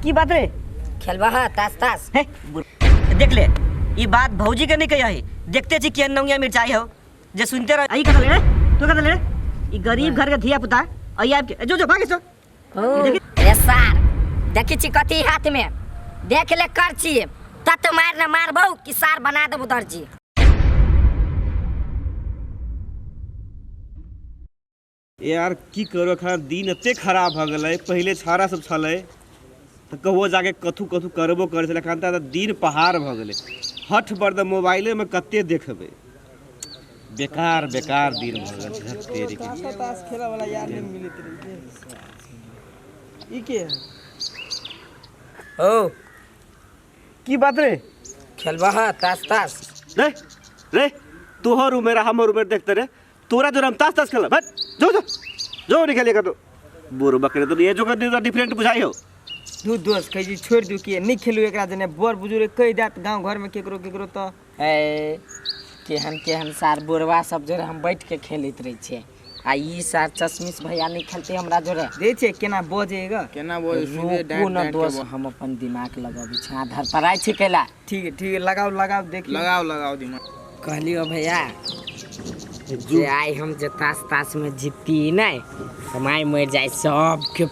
की बात रे? खेलबा है ताश ताश? हे, देख ले, ई बात भौजी के नहीं कही। देखते छी केहन नौंगिया मिर्चाई हो जे सुनते रह। आई कथा ले रे, तू कथा ले रे। ई गरीब घर के धिया पुता आई आबि के जो जो भागे सो। ओ, रे सार, देखी छी कथी हाथ में? देख ले कर छी तत मार न मारबौ कि सार बना देबौ दर्जी। यार की करू, एखन दिन एते खराब भऽ गेलै। पहिले छाड़ा सब छलै तऽ कहुओ जाके कथू कथू करबो करै छलै। एखन तऽ दिन पहाड़ भऽ गेलै। हठ बर्द मोबाइलेमे कते देखबै। बेकार बेकार दिन भऽ गेल छै तेरीके। ताश खेला वाला यार नहीं मिलत रही। ई के है? ओ की बात रे? खेलबा है ताश ताश? रे रे, तोहर उमेर आ हमर उमेर देखते रे, तोरा जो हम ताश ताश खेला। भाई जो जो जो नहीं खेलेगा तो बोरो बकरे तो ये जो कर डिफरेंट बुझाई हो। दू दोस्त कहै छी छोड़ि दू, किए नहीं खेलू एकरा जने बड़ बुजुर्ग कहि देत गाँव घर में केकरो केकरो तो। ए केहन केहन सार बुढ़वा सब जोरे हम बैठ के खेलैत रहै छियै, आ ई सार चश्मिश भैया नहीं खेलते हमरा जोरे। दै छियै केना बजेगा? केना बजे? सीधे रोकू डाँटि न डाँटि के दोस्त, हम अपन दिमाग लगबै छी। आ धरपराइ छी कैला? ठीक है ठीक है, लगाओ लगाओ देखियो। लगाओ लगाओ दिमाग। कहलियो भैया जे आइ हम जे ताश ताश में जीतती नहीं तऽ माय मरि जाय, सबके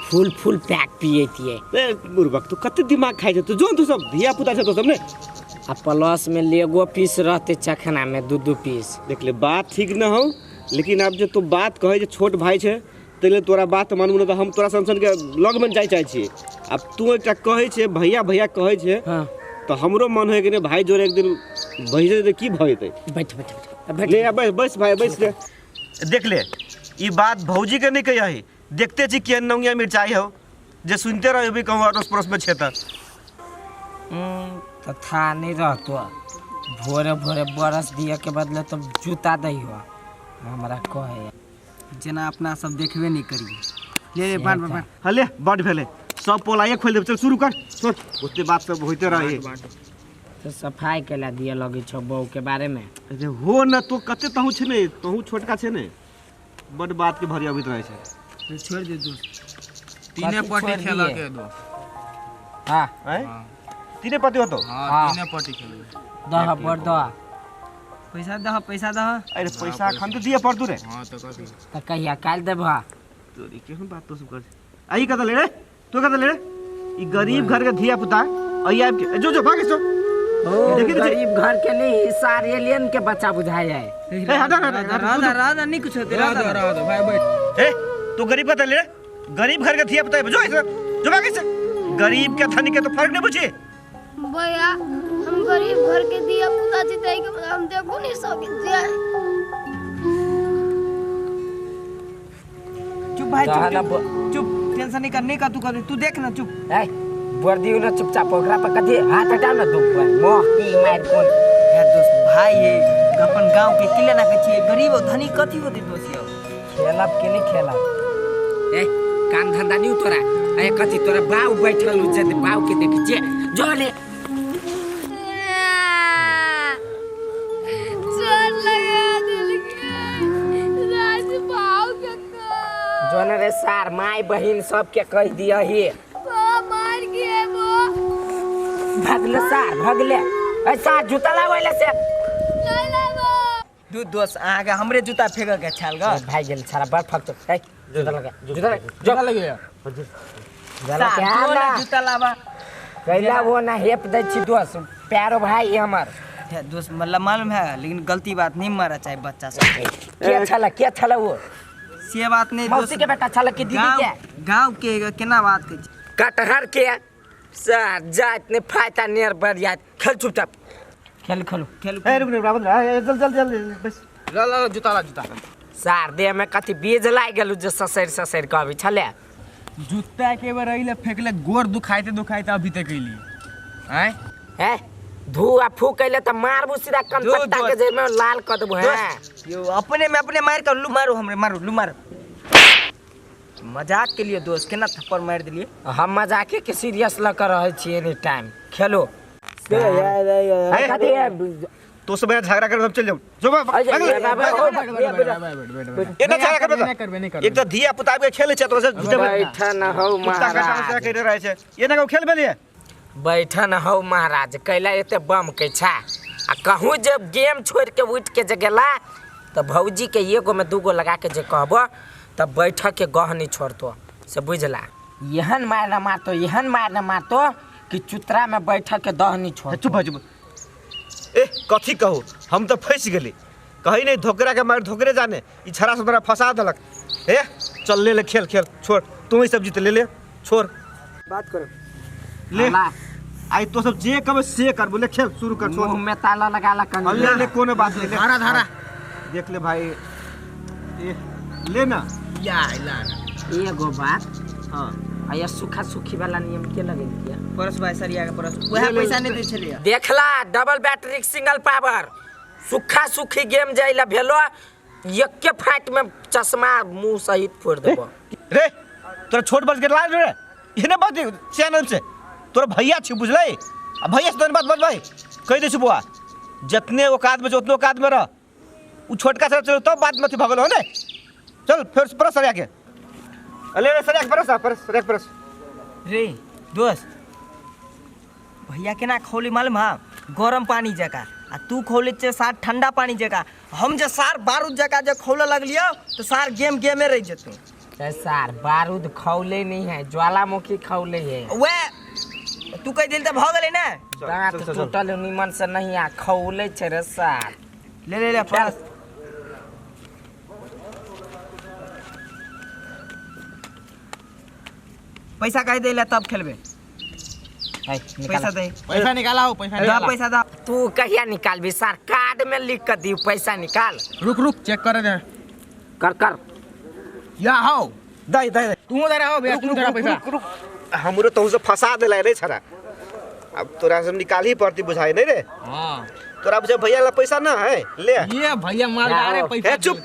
फुल फुल पैक पियतियै। ए बुड़बक, तू कते दिमाग खाइ छै तू। जो तू सब धिया पुता छै तो सब ने। आ प्लस में लेगो पीस रहते चखना में दू दू पीस। देख ले, बात ठीक न हो, लेकिन आब जे तू बात कहै जे छोट भाई छै ताहि लेल तोरा बात मानबू, नहि तऽ हम तोरा सन सन के लग में जाय चाहै छी। आब तू एकटा कहै छै भैया भैया कहै छै। हाँ। तऽ हमरो मन होइ कि नहि भाई जोरे एक दिन बहि जेतै, की भऽ जेतै? बैठ बैठ बैठ बैठ। ले आ, बैस बैस भाई बैस ले। देख ले, ई बात भौजी के नहीं कही। देखते छी केहन नौंगिया मिर्चाई हो जे सुनते रहो भी कहूँ अड़ोस पड़ोस में छै तऽ। तऽ था नहीं रहतो, भोरे भोरे बरस दिए के बदले तो जूता दही हो हमरा कहे। जेना अपना सब देखबे नहीं करिए। ले ले, बाँट बाँट। हले बड भेलै, सब पोलाइए खोलि देब। चल शुरू कर, छोड़ ओते बात सब होइते रहे। तो सफाई केला दिए लगे छौ बहू के बारे में? अरे हो न, तो कते तहु छै ने, तहु छोटका छै ने, बड बात के भरी अबैत रहै छै। छोड़ दे दोस्त। तीने कथी पट्टी छोड़ि खेलऽ दिए? के दोस्त। हाँ। आँय, तीने पति होतो? हाँ। हाँ। तीने पट्टी खेलबै। दह बड़ दह। पैसा दह, पैसा दह। अरे पैसा एखन तऽ दिअ पड़तौ रे। हाँ तऽ कथी? तऽ कहिया काल्हि देबह? तोरी केहन बात तो सब कर। आई कतऽ ले रे, तू कतऽ ले रे? ई गरीब घर के धिया पुता आई आबि के जो जो भागे सो। ओ देखी तो गरीब घर के नहीं, सार एलियन के बच्चा बुझाय है। ए, हटा, हटा, हटा, राधा राधा नहीं कुछ होते। रह राधा दो रह दो भाई बैठ। ए तू गरीब कतऽ ले रे? गरीब घर के धिया पुता जो ऐसे जो भागे से। गरीब के धनी के तो फर्क नहीं बुझी। भैया, हम गरीब घर के दिया पुता छी तै के हम देखू नहीं सके जाय। चुप भाई, चुप। दह ना। चुप चुप, टेंशन नहीं कर, नहीं कर तू कर, तू देख ना, चुप। ए वर्दी न, चुपचाप ओकरा पर कथी हाथ हटाओ ना, दुख मोह की मार कोन। यार दोस्त, भाई है अपन गांव के, किले ना के छिए। गरीब और धनी कथी होते दोस्त यो? खेलब कि नहीं खेलब? ए काम धंधा नहीं तोरा? ए कथी तोरा बाऊ बैठल उ जे बाऊ के देखी छे जो ले। चोट लगा देलकै राज भाव के। जो न रे सार, माय बहिन सबके कह दिया ही। मार के वो भगले सार भगले। ए सार, जूता लावे से। नहीं लाबो। दू दोस्त, अहाँके हमरे जूता फेंक के छाल ग। भाई गेल छाड़ा बड़ फक। ए जूता लगा, जूता लगा, जूता लगे। जूता सार, लगा जो ना ना। जूता लाबा। कैला वो ना हेप दै छी दोस्त, प्यारो भाई हमर। हे दोस्त, मतलब मालूम है, लेकिन गलती बात नहीं मारा चाहे बच्चा सब। के छला, के छला वो? से बात नहीं मौसी दोस्त। के बेटा छला कि दीदी गाँव के? गाँव के केना बात कहै छी? कटहर के सर जात ने फायदा नेर बढ़ जात। खेल चुपचाप, खेल खेलो। खेल। ए रुक रुक रावण, ए, चल चल चल बस। ला ला ला, जूता ला जूता। सार देह में कथी बीज लाग गेल जे ससैर ससैर के अबै छले? जूता के बेर अइले फेंकले, गोर दुखाइते दुखाइते अभी तक अइली आँय। हैं धू आ फूक अइले त मारबू सीधा कनपट्टा के दोस्त। जे में लाल क देबू। हैं यो अपने में अपने मार कर लू, मारू हमरे, मारू लू मारू। मजाक के लिए दोस्त केना थप्पड़ मार दिलिए। हम मजाके के सीरियस ल के रहै छी एनी टाइम। खेलो। ए, कथी है? तो सब यहाँ झगड़ा कर हम चल जाओ जो बा एना झगड़ा करबे नहि करबे, नहि करबे। एक त धिया पुता के खेले छै तोरा से झूठे बैठा न हो कुत्ता का महाराज। कहने रहे छै एना के खेल भेलिए। बैठा न हो महाराज, कैला एते बम के छा आ कहूँ जब गेम छोड़ के उठ के जे गेला तो भौजी के एगो में दूगो लगा के जे कहबो तब बैठ के गह नहीं छोड़तो से बुझला। एहन मार न मारतो, एहन मार न मारतो कि चुतरा में बैठ के दह नहीं छोड़। चुप चुप ए कथी कहू, हम तो फंस गेली कहीं नहीं, धोकरा के मार धोकरे जाने ई छड़ा से तोरा फंसा देलक। ए चल ले ले खेल खेल छोड़, तू ही सब जीत ले ले छोड़ बात करो ले आई तो सब जे कब से कर बोले खेल शुरू कर छोड़। मुंह में ताला लगा ला कन ले ले कोनो बात नहीं, धारा धारा देख ले भाई ए ले ना या ला एगो बात। हां आया सूखा सूखी वाला नियम के लगे किया परस भाई सरिया के परस वह पैसा नहीं दे छलिए। देखला डबल बैटरी सिंगल पावर सूखा सूखी गेम जाइला भेलो एके फाइट में चश्मा मुंह सहित फोड़ देबो। रे तोरा छोट बच के लाज रे एने बात चैनल से तोरा भैया छी बुझलै आ भैया से तोन बात बज भाई कह दे छी बुआ जितने औकात में उतने औकात में रह, उ छोटका से चलो तब बात मत भगल हो ने। चल फिर परस सरिया के अले रे सरिया के परस परस सरिया के परस। रे दोस्त भैया केना खौली मालूम हा गरम पानी जका आ तू खौले छे सार ठंडा पानी जका, हम जे सार बारूद जका जे खौले लगलियो तो सार गेम गेमे रह जेतौ। सार बारूद खौले नहीं है, ज्वालामुखी खौले है। वे तू कह दिल त भ गेलै ने, दांत टूटल निमन से नहीं आ खौले छे रे सार। ले ले ले परस पैसा कह देला तब खेलबे। पैसा दे, पैसा निकाला हो, पैसा निकाला, पैसा दा। तू कहिया निकालबी सार, कार्ड में लिख के दी पैसा निकाल। रुक रुक चेक करे दे, कर कर या हो दे दे तू दे रहा हो भैया, तू दे रहा पैसा। रुक रुक हमरो तो से फंसा देला रे छड़ा, अब तोरा से निकाल ही पड़ती बुझाई नहीं रे। हां तोरा बुझे भैया ला पैसा ना है ले ये भैया मार रे पैसा। चुप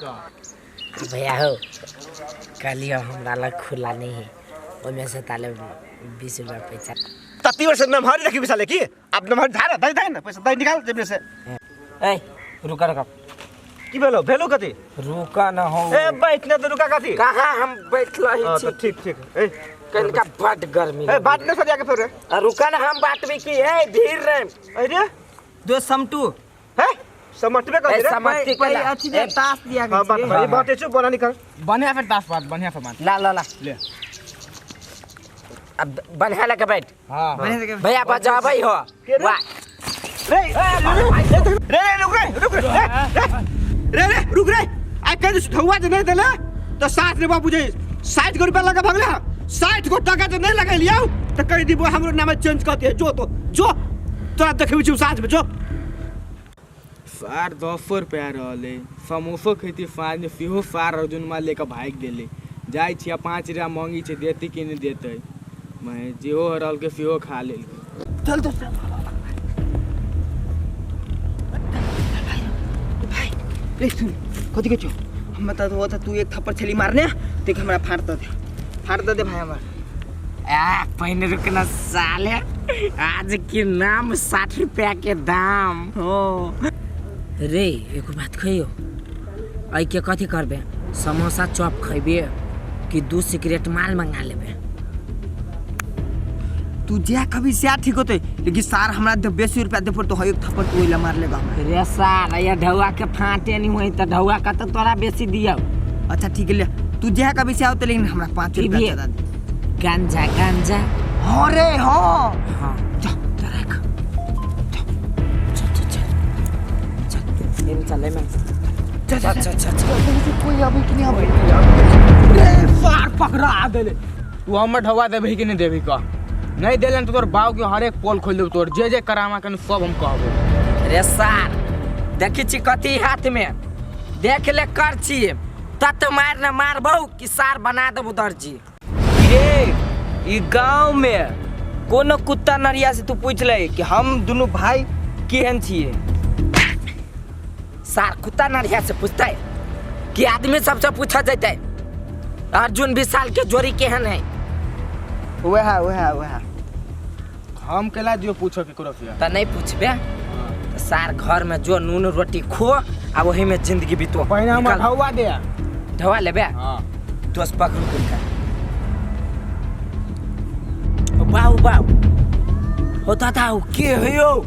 भैया हो कहलियो हमरा ला खुला नहीं है, ओमे से ताले 20 रुपया पैसा तत्ती वर्ष नमहरी रखी बिसाले की अब नमहरी धारा दे दे ना पैसा दे निकाल जेब से। ए रुका रुका की भेलो भेलो कथी रुका न हो ए बैठ न त रुका कथी कहां हम बैठल ही छी। ठीक ठीक ए कनका बड गर्मी ए बात न सरिया के फेर रे रुका न हम बात भी की ए धीर रे अरे दो समटू है समटबे कर रे समटी के अच्छी दे तास दिया हां बात भाई बात चुप बोला निकल बढ़िया फिर तास बात बढ़िया से बात ला ला ला ले अब बढ़िया लगे बैठ। हां भैया बजाबै हो वाह रे रे रे रुक रे रुक रे रे रे रुक रे आ कह धुआ जे नहीं देले तो साथ रे बाबू जे 60 गो रुपया लगा भगला 60 गो टका जे नहीं लगेलियौ त कह दिबो हमरो नाम चेंज कर दे जो तो जो तोरा देखबै छी साँझ में जो। सार 10 रुपया रहले समोसो खेती साँझ में सेहो सार अर्जुन माल लेके भागि गेलै जाइ छियै 5 रुपया मंगी छै देतै कि नहि देतै मैं जेहो रहल के सेहो खा लेलकै। चल तो भाई रे सुन कथी के छौ हम बता दो तू एक थप्पड़ छली मारने देख हमरा फाड़ दे भाई हमर। आ पहिने रुकना साले आज के नाम 60 रुपया के दाम हो रे। एगो बात कहियो ऐ के कथी करबे समोसा चॉप खइबे कि 2 सिगरेट माल मंगा लेबे? तू जा कभी से ठीक होते लेकिन सार हमरा दे बेसी रुपया दे पर तो एक थप्पड़ तू ओइला मार लेगा हमरा। रे सार ये ढौआ के फाटे नहीं होई त ढौआ का त तोरा बेसी दियौ। अच्छा ठीक है ले तू जा कभी से आवते लेकिन हमरा 5 रुपया ज्यादा दे। गांजा गांजा हां रे हां हां जा तो रख चल चल चल चल इन चले में चल चल चल चल कोई अभी कि नहीं आवे रे सार पकड़ा देले तू हमर ढौआ देबही कि नहीं देबही कह नहीं देलन तो तोर बाव के हर एक पोल खोल देब तोर जे जे करामा के सब हम कहबो। रे सार देखी छी कथी हाथ में देख ले कर छी तत मार न मारबौ कि सार बना देबो दर्जी। रे ई गांव में कोनो कुत्ता नरिया से तू पूछ ले कि हम दुनू भाई केहन छिए। सार कुत्ता नरिया से पूछते कि आदमी सबसे पूछा जैते अर्जुन विशाल के जोड़ी केहन है? वह वह वह हम केला दियो पूछो केकरो से त नहीं पूछबे त सार घर में जो नून रोटी खो आ वही में जिंदगी बितो। पहिने हमर निकल। ढौआ दे। ढौआ लेबे? हाँ। दोस्त पकड़ू कुनका। बाऊ बाऊ हो दादा, ओ के है यो?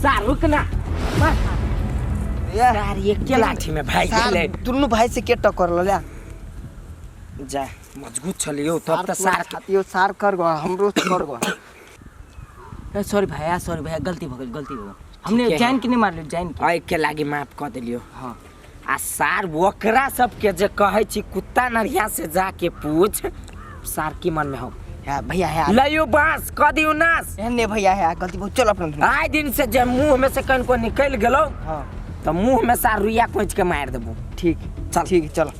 सार रुक ना। सार एके लाठी में भाग गेलै। दुनू भाई से के टक्कर लले? जा मजबूत छलियो तब त सार के- छातियो सार कर गो, हमरो कर गो। सॉरी भैया, सॉरी भैया, गलती भ गेल, गलती भ गेल। हमने ठीक है। जान के नहीं मारलियो, जान के। एहि के लागी माफ कऽ देलियो। हाँ। आ सार ओकरा सबके जे कहै छी कुत्ता नरिया से जाके पूछ, सार की मन में हो? है भैया है। लइयो बांस कऽ दियौ नाश। एहन नहीं भैया है, गलती बहुत, चल अपना। आइ दिन से जे मुंह में से कनिको निकलि गेलौ हाँ। तऽ मुंह में सार रुइया कोचि के मारि देबो। ठीक। चल। ठीक, चल।